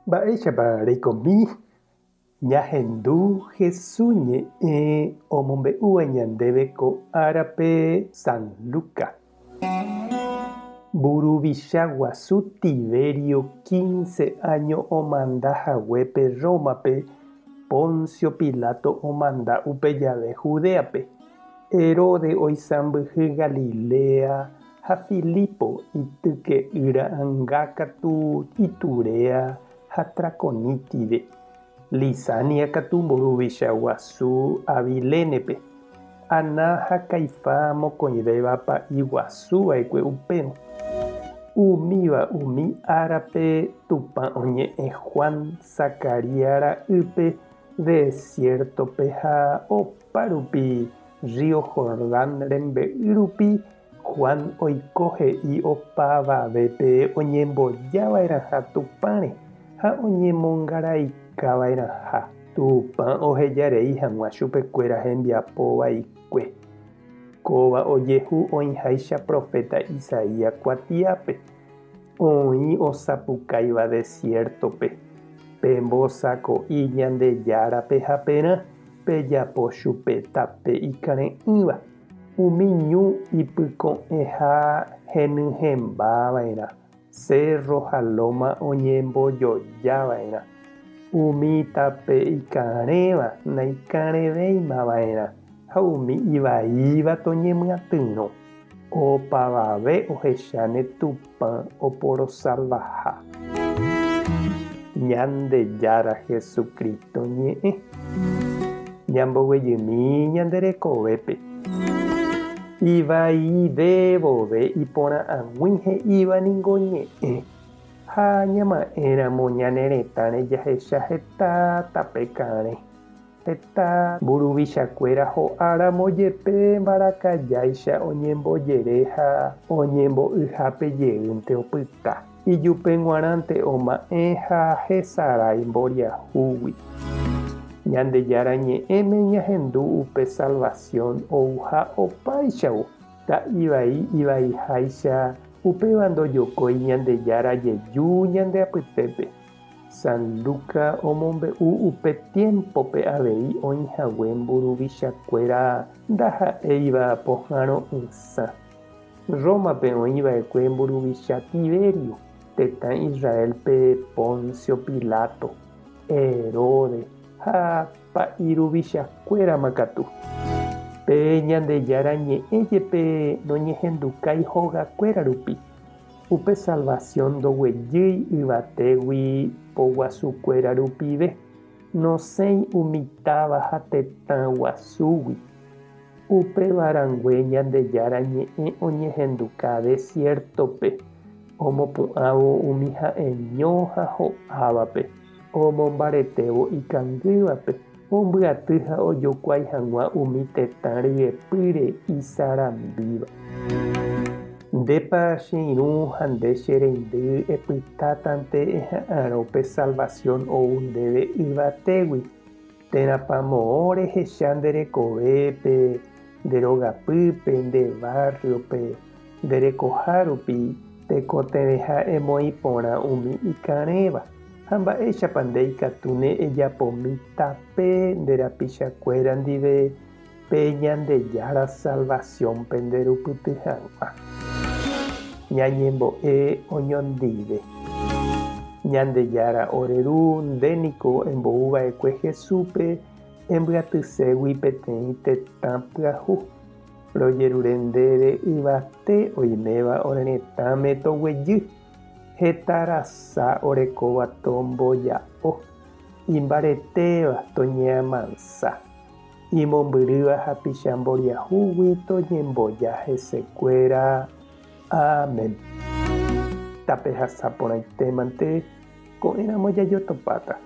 Mba'éichapa reikomi ñahendu Hesu ñe'ẽ omombe'úva ñandéve ko árape San Luca. Mburuvicha guasu Tiberio quince áño omanda haguépe Rómape, Poncio Pilato omanda upe jave Judéape. Herodes oisãmbyhy Galilea Ha Filipo ityke'ýra anga katu Iturea ha Traconítide, Lisania katu mburuvicha guasu Abilénepe, Ana ha Caifás mokõivéva pa'i guasu va'ekue upérõ. Umíva umi árape Tupã oñe'ẽ Juan Zacarías ra'ýpe desiértope ha opa rupi rrío Jordán rembe'y rupi Juan oiko he'i opavavépe oñembojava'erãha Tupãre ha oñemongaraikava'erãha, Tupã ohejarei hag̃ua chupekuéra hembiapo vaikue. Kóva ojehu oĩháicha proféta Isaías kuatiápe, oĩ osapukáiva desiértope, Pembosako'i Ñandejárape haperã, pejapo chupe tape ikare'ỹva. Umi ñu ipyko'ẽha henyhẽmbava'erã, cérro ha lóma oñembojojava'erã, umi tape ikarẽva naikarẽvéimava'erã ha umi ivaíva toñemyatyrõ. Opavave ohecháne Tupã oporosalvaha. Ñandejára Jesucristo ñe'ẽ. Ñamboguejymi ñande rekovépe. Ivaive vove iporã'ag̃ui he'íva ningo ñe'ẽ, ha ñama'ẽramo ñane retãre jahecha heta tape karẽ. Heta mburuvichakuéra ho'áramo jepe mbarakajáicha oñembojere ha oñembo'yhápe jeýnte opyta. Ijupe g̃uarãnte oma'ẽ ha hesarái mboriahúgui. Ñandejára Ñe'ẽme ñahendu upe salvasión ouha opáichavo, ta'ivai ivaiháicha, upéva ndojokói Ñandejára jeju ñande apytépe. San Luca omombe'u upe tiémpope avei oĩ hague mburuvichakuéra ndaha'éiva pohãro'ysã. Rómape oĩ va'ekue mburuvicha Tiberio, tetã Israélpe Poncio Pilato, Herodes ha pa'i ruvichakuérama katu. Pe Ñandejára Ñe'ẽ jepe noñehendukái hogakuéra rupi. Upe salvasiõ ndoguejýi yvatégui poguasukuéra rupive, nosẽi umi táva ha tetã guasúgui. Upéva rangue Ñandejára ñe'ẽ oñehenduka desiértope, omopu'ãvo umi ha'eño ha ho'ávape, omombaretévo ikangývape, ombyaty ha ojokuái hag̃ua umi tetã ryepýre isarambíva. Ndépa che irũ ha nde che reindy epytátante eha'arõ pe salvasión ou ndéve yvatégui, térãpa moõ rehecha nde rekovépe, nde rogapýpe, nde bárriope, nde rekoha rupi tekotevẽha emoĩ porã umi ikarẽva? Ha mba'éichapa nde ikatúne ejapomi tape nde rapichakuéra ndive pe Ñandejára salvasión penderupyty hag̃ua? Ñañembo'e oñondive. Ñandejára ore Ru, nde niko embou va'ekue Jesúspe embyatységui peteĩ tetã pyahu. Rojerure ndéve yvate oiméva ore retãme toguejy. Heta rasa orekóva tomboja'o, imbaretéva toñeamansa, imombyrýva hapicha mboriahúgui toñemboja hesekuéra. Amén. Tapehasa porãitémante ko'ẽramo jajotopáta.